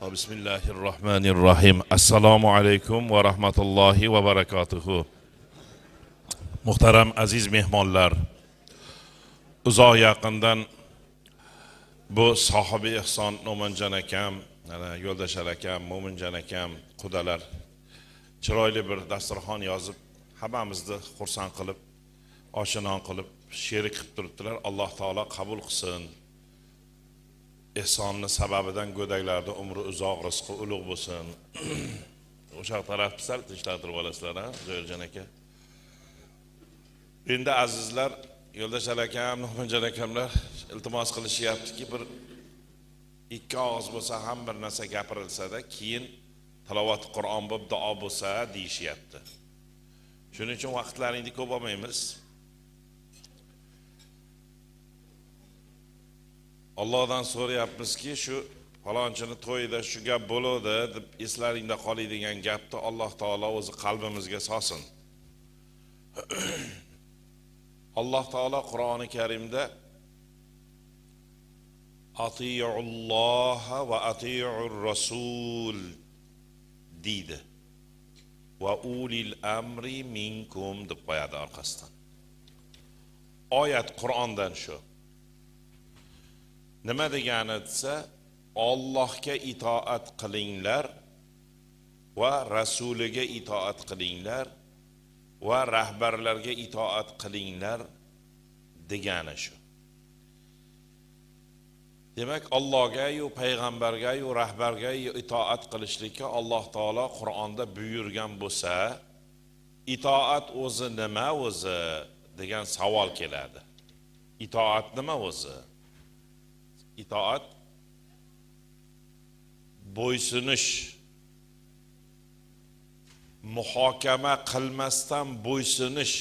Bismillahirrohmanirrohim. Assalomu alaykum va rahmatullohi va barakatuhu. Muhtaram aziz mehmonlar, uzoq yaqindan bu sohibi ehson No'manjon akam, mana Yo'ldashar akam, Mo'minjon akam, qudalar chiroyli bir dasturxon yozib, hammamizni xursand qilib, oshinon qilib, sherik qilib turibdilar. Alloh taolo qabul qilsin. Ehsonni sababidan go'daklarni umri uzoq, rizqi ulug' bo'lsin. O'sha tarafni sal tinchlantirib olasizlar, ha, Zoirjon aka. Endi azizlar, Yo'ldashar akam, No'manjon akamlar iltimos qilishyaptiki, bir ikki og'iz bo'lsa ham bir narsa gapirilsa-da, keyin tilovat Qur'on bo'lib duo bo'lsa deyishyapti. Shuning uchun vaqtlaringni ko'p olmaymiz. Allohdan so'rayapmizki, shu falonchini to'yida shu gap bo'ladi deb eslaringda qoladigan gapni Alloh taolo o'zi qalbimizga solsin. Alloh taolo Qur'oni Karimda Atiiulloha va atiiur rasul deydi. Va ulil amri minkum deb qo'yadi orqasidan. Oyat Qur'ondan shu. Nima degani desa, Allohga itoat qilinglar va rasuliga itoat qilinglar va rahbarlarga itoat qilinglar degani shu. Demak, Allohga yu payg'ambarga yu rahbarga itoat qilishlikka Alloh taolo Qur'onda buyurgan bo'lsa, itoat o'zi nima o'zi degan savol keladi. Itoat nima o'zi? Itoat bo'ysunish, muhokama qilmasdan bo'ysunish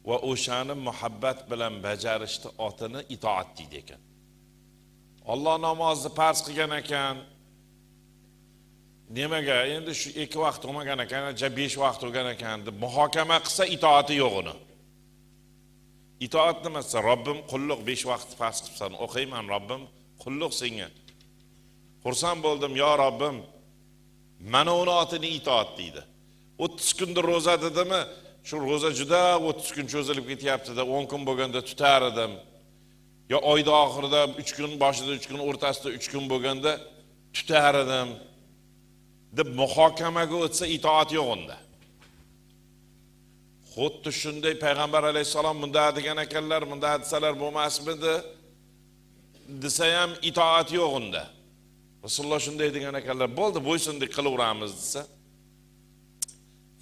va o'shani muhabbat bilan bajarishni otini itoat deydi ekan. Alloh namozni farz qilgan ekan. Nimaga endi shu 2 vaqt bo'lmagan ekan, ja 5 vaqt bo'lgan ekan deb muhokama qilsa itoati yo'q uni. Itoat nimasi? Robbim qulluq 5 vaqt farz qilibsan, o'qiyman Robbim, qulluq senga. Xursand bo'ldim, yo Robbim. Mana uni otini itoat deydi. 30 kundir ro'za dedimi? Shu ro'za juda 30 kun cho'zilib ketyapti-da, 10 kun bo'lganda tutar edim. Yo oyda oxirida 3 kun, boshida 3 kun, o'rtasida 3 kun bo'lganda tutar edim deb muhokamaga o'tsa itoat yo'q unda. Xuddi shunday payg'ambar alayhissalom bunday degan ekanlar, bunday desalar bo'lmasmidi desa ham itoat yo'q unda. Rasululloh shunday degan ekanlar, bo'ldi, bo'ysundik, qilaveramiz desa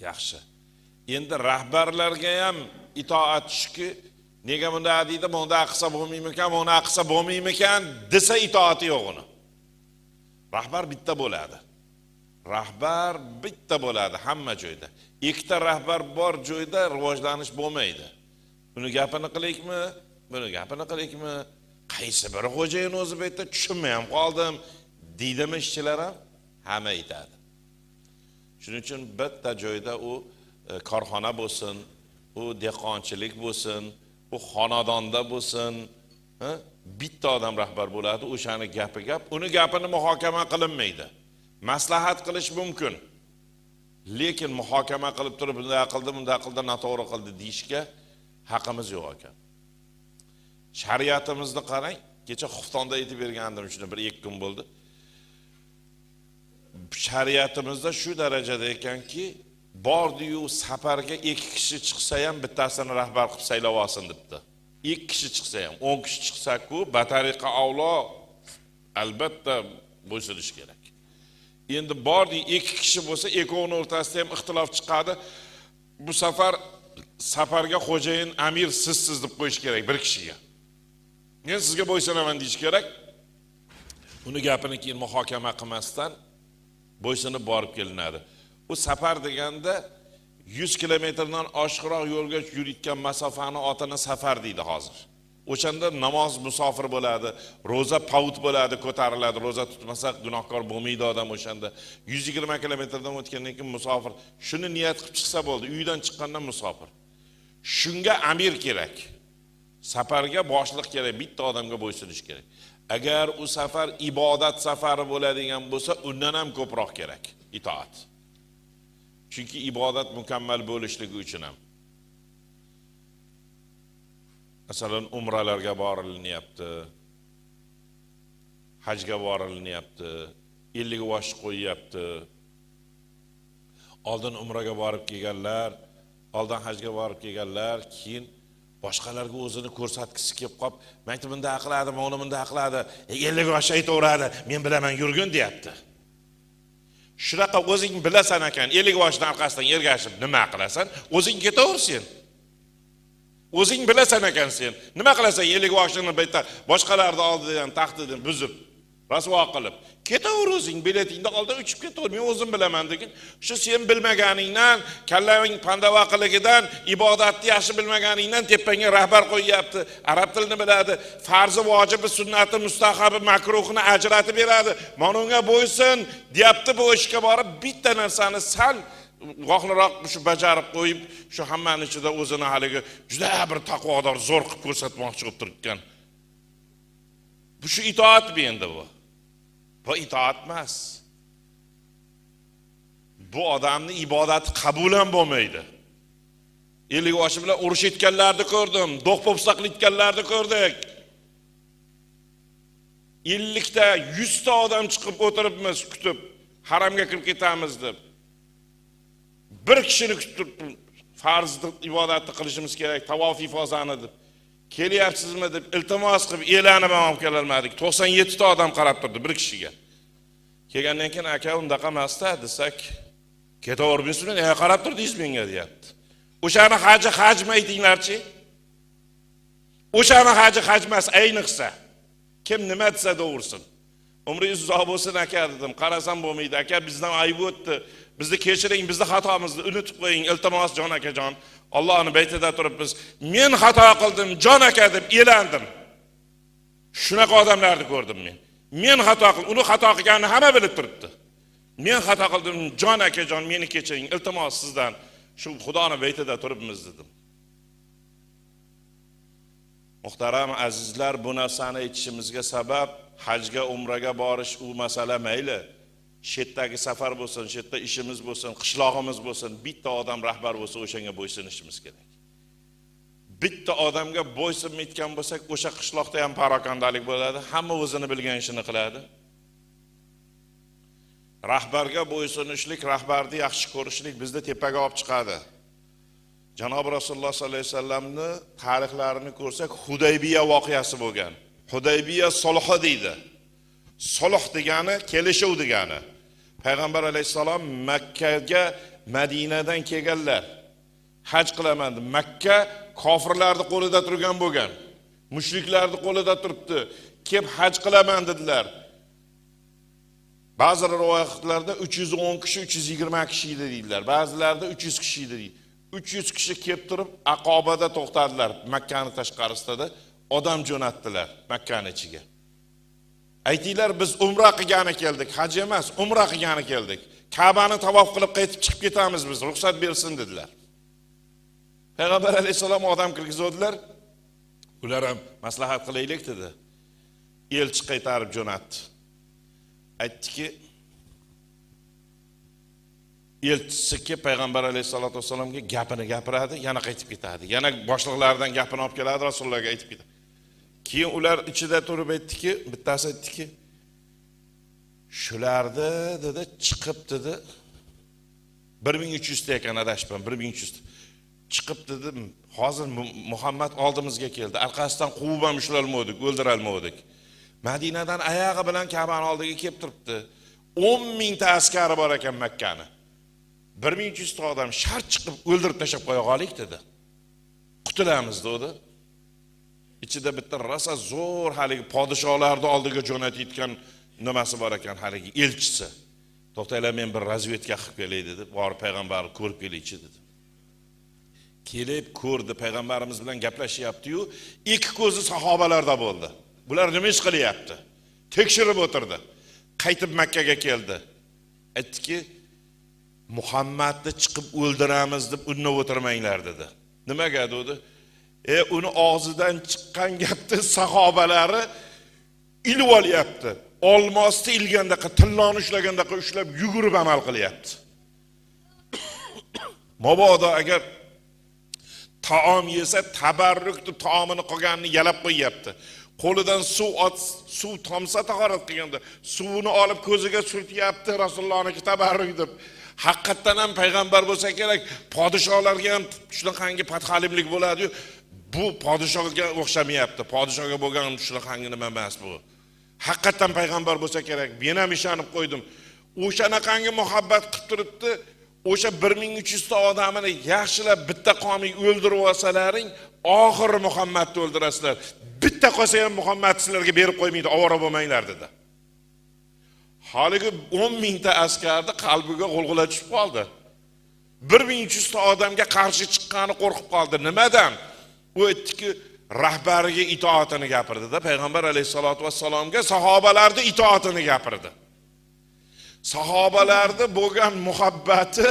yaxshi. Endi rahbarlarga ham itoat shuki, nega bunday deydi, bunday qilsa bo'lmaymikan, bunday qilsa bo'lmaymikan desa itoati yo'q uni. Rahbar bitta bo'ladi. Rahbar bitta bo'ladi hamma joyda. Ikkita rahbar bor joyda rivojlanish bo'lmaydi. Buni gapini qilaylikmi, buni gapini qilaylikmi, qaysi biri xo'jayin o'zi bu yerda tushunmay ham qoldim deydimi ishchilar ham, hamma aytadi. Shuning uchun bitta joyda u korxona bo'lsin, u dehqonchilik bo'lsin, u xonadonda bo'lsin, bitta odam rahbar bo'ladi, o'shani gapi gap, uni gapini muhokama qilinmaydi. Maslahat qilish mumkin. Lekin muhokama qilib turib bunday qildi, bunday qildi, noto'g'ri qildi deyishga haqimiz yo'q ekan. Shariatimizni qarang, kecha xuftonda aytib bergandim shuni, 1-2 kun bo'ldi. Shariatimizda shu darajada ekanki, bordi-yu safarga 2 kishi chiqsa ham bittasini rahbar qilib saylab olsin debdi. 2 kishi chiqsa ham, 10 kishi chiqsa-ku, batariqa avlo albatta bo'ysunish kerak. Endi bordi 2 kishi bo'lsa, ikkovini o'rtasida ham ixtilof chiqadi. Bu safar safarga xo'jayin amir sizsiz deb qo'yish kerak bir kishiga. Men sizga bo'ysunaman deyish kerak. Uni gapini keyin muhokama qilmasdan bo'ysunib borib kelinadi. U safar deganda 100 kilometrdan oshiqroq yo'lga yurayotgan masofani otini safar deydi hozir. O'shanda namoz musofir bo'ladi, ro'za pavut bo'ladi, ko'tariladi. Ro'za tutmasa gunohkor bo'lmaydi odam o'shanda. 120 kilometrdan o'tgandan keyin musofir. Shuni niyat qilib chiqsa bo'ldi, uydan chiqqandan musofir. Shunga amir kerak. Safarga boshliq kerak, bitta odamga bo'ysunish kerak. Agar u safar ibodat safari bo'ladigan bo'lsa, undan ham ko'proq kerak itoat. Chunki ibodat mukammal bo'lishligi uchun ham. Masalan, umralarga borilyapti, hajga borilyapti, 50 vosh qo'yyapti. Oldin umraga borib kelganlar, oldin hajga borib kelganlar, keyin boshqalarga o'zini ko'rsatgisi kelib qolib, men bunday qiladi, mana bunday qiladi, 50 vosh aytaveradi, men bilaman, yurgin deyapti. Shunaqa o'zing bilasan ekan, 50 voshning orqasidan ergashib nima qilasan? O'zing ketaver sen. O'zing bilasan ekan sen. Nima qilasan 50 voshini bitta boshqalarni oldidan taxtidan buzib, rasvo qilib. Ketaver o'zing, biletingni oldi, uchib ketaver, men o'zim bilaman degan. Shu sen bilmaganingdan, kallang pandavaqiligidan, ibodatni yaxshi bilmaganingdan tepangga rahbar qo'yyapti. Arab tilini biladi, farzi, vojibi, sunnati, mustahabi, makruhini ajratib beradi. Mana unga bo'ysun deyapti. Bu ishga borib bitta narsani sal g'ohliroq shu bajarib qo'yib, shu hammani ichida o'zini haligi juda bir taqvodor zo'r qilib ko'rsatmoqchi bo'lib turgan. Bu shu itoatmi endi bu? Bu itoat emas. Bu odamning ibodati qabul ham bo'lmaydi. 50 yoshi bilan urush etganlarni ko'rdim, do'q-po'pisa qilayotganlarni ko'rdik. 50 ta, 100 ta odam chiqib o'tiribmiz kutib, haramga kirib ketamiz deb. Bir kishini kutib turib, farzni ibodatni qilishimiz kerak, tavof ifozani deb. Kelyapsizmi deb iltimos qilib elanib ham olib kelolmadik. 97 ta odam qarab turdi bir kishiga. Kelgandan keyin aka undaqa emasda desak, ketavermaysizmi? Nega qarab turdingiz menga deyapti. O'shani haji hajmi aytinglarchi? O'shani haji haj emas, ayniqsa. Kim nima desa to'g'risin. Umringiz uzoq bo'lsin aka dedim. Qarasam bo'lmaydi aka, bizdan ayb o'tdi. Bizni kechiring, bizni xatomizni unutib qo'ying, iltimos jon akajon. Allohning baytida turibmiz. Men xato qildim, jon aka deb elandim. Shunaqa odamlarni ko'rdim men. Men xato qildim, uni xato qilganini hamma bilib turibdi. Men xato qildim, jon akajon, meni kechiring, iltimos sizdan. Shu Xudoning baytida turibmiz dedim. Muhtaram azizlar, bu narsani aytishimizga sabab hajga, umraga borish u masala mayli. Chetdagi safar bo'lsin, chetda ishimiz bo'lsin, qishlog'imiz bo'lsin, bitta odam rahbar bo'lsa, o'shanga bo'ysunishimiz kerak. Bitta odamga bo'ysunmayotgan bo'lsak, o'sha qishloqda ham parokandalik bo'ladi, hamma o'zini bilgan ishini qiladi. Rahbarga bo'ysunishlik, rahbarni yaxshi ko'rishlik bizni tepaga olib chiqadi. Janob Rasululloh sollallohu alayhi vasallamni tarixlarini ko'rsak, Hudaybiya voqeasi bo'lgan. Hudaybiya sulhi deydi. Sulh degani kelishuv degani. Payg'ambar alayhissalom Makkaga Madinadan kelganlar. Haj qilaman deb. Makka kofirlarning qo'lida turgan bo'lgan. Mushriklarning qo'lida turibdi. Kelib haj qilaman dedilar. Ba'zi rivoyatlarda 310 kishi, 320 kishi edi deydilar. Ba'zilarida 300 kishi edi deydi. 300 kishi kelib turib Aqobada to'xtadilar, Makkani tashqarisida odam jo'natdilar Makkani ichiga. Aytinglar, biz umra qilgani keldik, haj emas, umra qilgani keldik. Ka'bani tavof qilib qaytib chiqib ketamiz biz, ruxsat bersin dedilar. Payg'ambar alayhissalom odam kirgizdilar. Ular ham maslahat qilaylik dedi. Elchi qaytarib jo'natdi. Aytdiki, elchisi kelib payg'ambar alayhissalatu vassalomga gapini gapiradi, yana qaytib ketadi. Yana boshliqlardan gapini olib keladi, Rasulullohga aytib ketadi. Keyin ular ichida turib aytdiki, bittasi aytdiki, shularni dedi, chiqib dedi, 1300 ta ekan, adashibman, 1300 ta. Chiqib dedi, hozir Muhammad oldimizga keldi, orqasidan quvib ham ushlolmadik, o'ldirolmadik. Madinadan oyog'i bilan Ka'bani oldiga kelib turibdi. 10 mingta askari bor ekan Makkani. 1300 ta odam shart chiqib o'ldirib tashlab qo'ya qolik dedi. Qutulamiz dedi. Ichida bitta rosa zo'r haligi podsholarni oldiga jo'natayotgan nimasi bor ekan haligi elchisi. To'xtanglar, men bir razvedka qilib kelay dedi. Borib payg'ambarni ko'rib kelaychi dedi. Kelib ko'rdi, payg'ambarimiz bilan gaplashyapti-yu, ikki ko'zi sahobalarda bo'ldi. Bular nima ish qilyapti? Tekshirib o'tirdi. Qaytib Makkaga keldi. Aytdiki, Muhammadni chiqib o'ldiramiz deb unnab o'tirmanglar dedi. Nimaga dedi? Uni og'zidan chiqqan gapni sahobalari Ilib olyapti. Olmosni ilgandaqa, tilloni ushlagandaqa ushlab yugurib amal qilyapti. Mabodo agar taom yesa, tabarruk deb taomini qolganini yalab qo'yyapti. Qo'lidan suv tomsa tahorat qilganda suvini olib ko'ziga surtyapti, Rasulullohniki tabarruk deb. Haqiqatdan ham payg'ambar bo'lsa kerak, podsholarga ham shunaqangi patxalimlik bo'ladi-yu, bu podshoga o'xshamayapti. Podshoga bo'lgan shunaqangi nima emas bu. Haqiqatdan payg'ambar bo'lsa kerak, men ham ishonib qo'ydim. O'shanaqangi muhabbat qilib turibdi. O'sha 1300 ta odamini yaxshilab bitta qolmay o'ldirib olsalaring, oxiri Muhammadni o'ldirasizlar. Bitta qolsa ham Muhammad sizlarga berib qo'ymaydi, ovora bo'lmanglar dedi. Haligi 10 mingta askarni qalbiga g'ulg'ula tushib qoldi. 1300 ta odamga qarshi chiqqani qo'rqib qoldi. Nimadan? U aytdiki, rahbariga itoatini gapirdi-da, payg'ambar alayhisolatu vassalomga sahobalarni itoatini gapirdi. Sahobalarda bo'lgan muhabbati,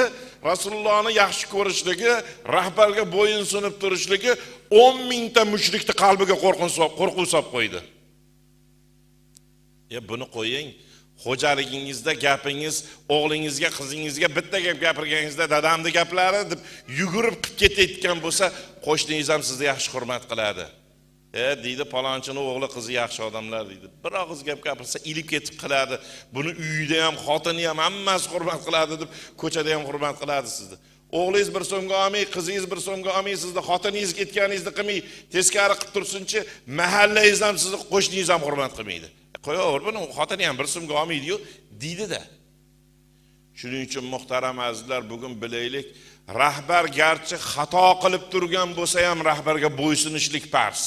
Rasulullohni yaxshi ko'rishligi, rahbarga bo'yin sunib turishligi 10 mingta mushrikni qalbiga qo'rquv solib qo'ydi. Buni qo'ying, xo'jaligingizda gapingiz, o'g'lingizga, qizingizga bitta gap gapirganingizda dadamni gaplari deb yugurib qilib ketayotgan bo'lsa, qo'shningiz ham sizni yaxshi hurmat qiladi. Deydi, palonchini o'g'li qizi yaxshi odamlar deydi. Bir og'iz gap gapirsa ilib ketib qiladi. Buni uyida ham, xotini ham hammasi hurmat qiladi deb ko'chada ham hurmat qiladi sizni. O'g'lingiz bir so'mga olmay, qizingiz bir so'mga olmay, sizni xotiningiz ketganingizni qilmay, teskari qilib tursinchi, mahallangiz ham sizni, qo'shningiz ham hurmat qilmaydi. Qo'yaver buni, xotini ham bir so'mga olmaydi-yu, deydi-da. Shuning uchun muhtaram azizlar, bugun bilaylik, rahbar garchi xato qilib turgan bo'lsa ham rahbarga bo'ysunishlik farz.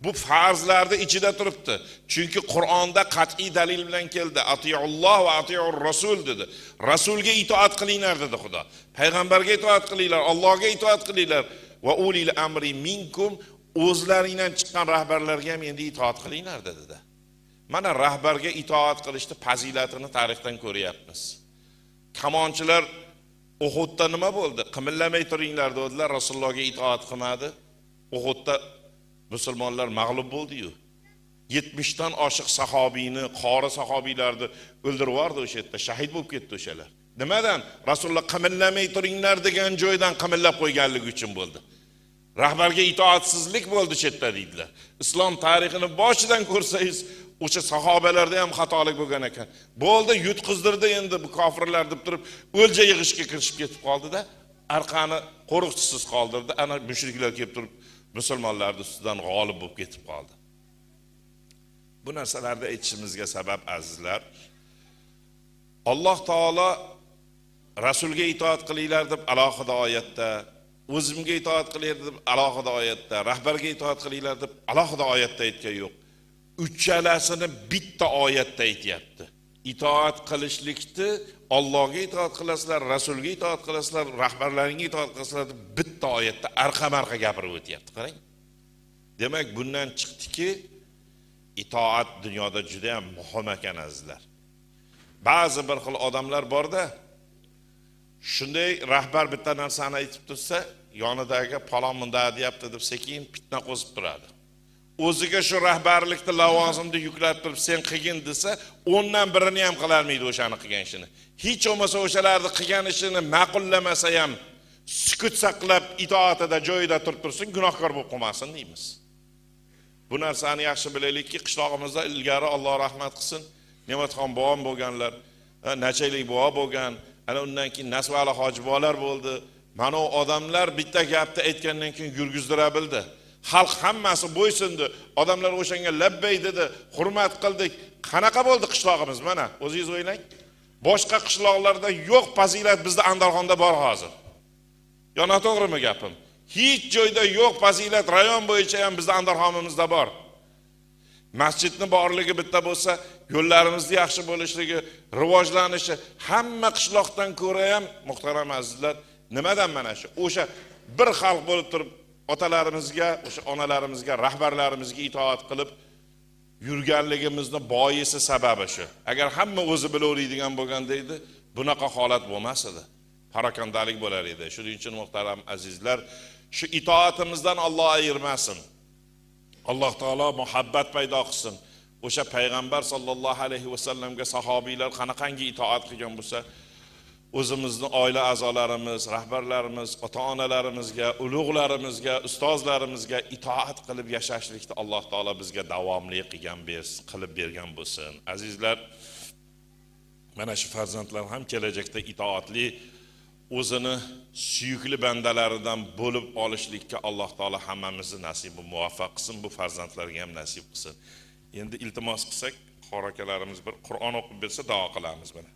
Bu farzlarning ichida turibdi. Chunki Qur'onda qat'iy dalil bilan keldi. Atiulloh va atiur rasul dedi. Rasulga itoat qilinglar dedi Xudo. Payg'ambarga itoat qilinglar, Allohga itoat qilinglar va ulil amri minkum, o'zlaringdan chiqqan rahbarlarga ham endi itoat qilinglar dedi. Mana rahbarga itoat qilishni fazilatini tarixdan ko'ryapmiz. Kamonchilar Uhudda nima bo'ldi? Qimillamay turinglar dedilar, Rasulullohga itoat qilmadi. Uhudda musulmonlar mag'lub bo'ldi-yu. 70 dan oshiq sahobiyni, qori sahobiylarni o'ldirib yubordi o'sha yerda, shahid bo'lib ketdi o'shalar. Nimadan? Rasululloh qimillamay turinglar degan joydan qimillab qo'yganligi uchun bo'ldi. Rahbarga itoatsizlik bo'ldi chetda deydilar. Islom tarixini boshidan ko'rsangiz, o'sha sahobalarda ham xatolik bo'lgan ekan. Bo'ldi, yutqizdirdi endi bu kofirlar deb turib, o'lja yig'ishga kirishib ketib qoldi-da, arqani qo'riqchisiz qoldirdi. Ana mushriklar kelib turib musulmonlarning ustidan g'olib bo'lib ketib qoldi. Bu narsalarni aytishimizga sabab azizlar, Alloh taolo Rasulga itoat qilinglar deb alohida oyatda, o'zimga itoat qilinglar deb alohida oyatda, rahbarga itoat qilinglar deb alohida oyatda aytgan yo'q. Uchalasini bitta oyatda aytyapti. Itoat qilishlikni Allohga itoat qilasizlar, Rasulga itoat qilasizlar, rahbarlaringga itoat qilasizlar deb bitta oyatda arqa-marqa gapirib o'tyapti. Qarang. Demak, bundan chiqdiki, itoat dunyoda juda ham muhim ekan azizlar. Ba'zi bir xil odamlar borda, shunday rahbar bitta narsani aytib tursa, yonidagi palon bunda deyapti deb sekin fitna qo'zib turadi. O'ziga shu rahbarlikni lavozimni yuklab turib sen qilgin desa, 10dan birini ham qila olmaydi o'shani qilgan ishini. Hech bo'lmasa o'shalarni qilgan ishini ma'qullamasa ham sukut saqlab itoatida joyida turib tursin, gunohkor bo'lib qolmasin deymiz. Bu narsani yaxshi bilaylikki, qishlog'imizda ilgari Alloh rahmat qilsin, Ne'matxon bobom bo'lganlar, Nachaylik bobo bo'lgan, ana undan keyin Nasvali hoji bobolar bo'ldi. Mana u odamlar bitta gapni aytgandan keyin yurgizdira bildi. Xalq hammasi bo'ysundi. Odamlar o'shanga labbay dedi, hurmat qildik. Qanaqa bo'ldi qishlog'imiz mana, o'zingiz o'ylang. Boshqa qishloqlarda yo'q fazilat bizda Andarxonda bor hozir. Yo noto'g'rimi gapim? Hech joyda yo'q fazilat rayon bo'yicha ham bizda Andarxonimizda bor. Masjidni borligi bitta bo'lsa, yo'llarimizni yaxshi bo'lishligi, rivojlanishi hamma qishloqdan ko'ra ham muhtaram azizlar, nimadan mana shu? O'sha bir xalq bo'lib turib otalarimizga, o'sha onalarimizga, rahbarlarimizga itoat qilib yurganligimizni boisi sababi shu. Agar hamma o'zi bilaveradigan bo'lganda edi, bunaqa holat bo'lmas edi. Parakandalik bo'lar edi. Shuning uchun muhtaram azizlar, shu itoatimizdan Alloh ayirmasin. Alloh taolo muhabbat paydo qilsin. O'sha payg'ambar sollallohu alayhi vasallamga sahobiylar qanaqangi itoat qilgan bo'lsa, o'zimizni oila a'zolarimiz, rahbarlarimiz, ota onalarimizga, ulug'larimizga, ustozlarimizga itoat qilib yashashlikni Alloh taolo bizga davomli qilgan qilib bergan bo'lsin. Azizlar, mana shu farzandlar ham kelajakda itoatli, o'zini suyukli bandalaridan bo'lib olishlikka Alloh taolo hammamizni nasibu muvaffaq qilsin, bu farzandlarga ham nasib qilsin. Endi iltimos qilsak, qori akalarimiz bir Qur'on o'qib bersa, duo qilamiz mana.